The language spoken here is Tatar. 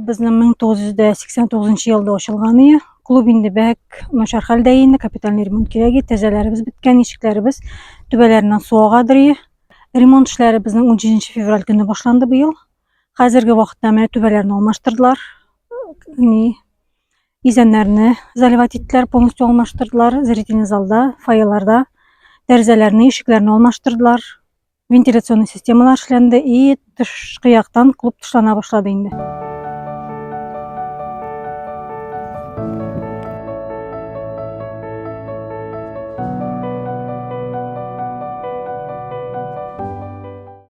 Клуб безнең 1989 елда ачылган иде. Клуб инде бәк начар хәлдә инде, капитальный ремонт кирәк иде. Тәрәзәләребез беткән, ишекләребез түбәләреннән су агадыр иде. Ремонт эшләре безнең 17 февраль көнне башланды быел. Хәзерге вакытта менә түбәләрне алмаштырдылар. Ни изәннәрне заливать иттеләр, полностью алмаштырдылар. Зрительный залда, фойеларда тәрәзәләрне, ишекләрне алмаштырдылар. Вентиляционный системалар эшләнде и тышкы яктан клуб тышлана башлады инде.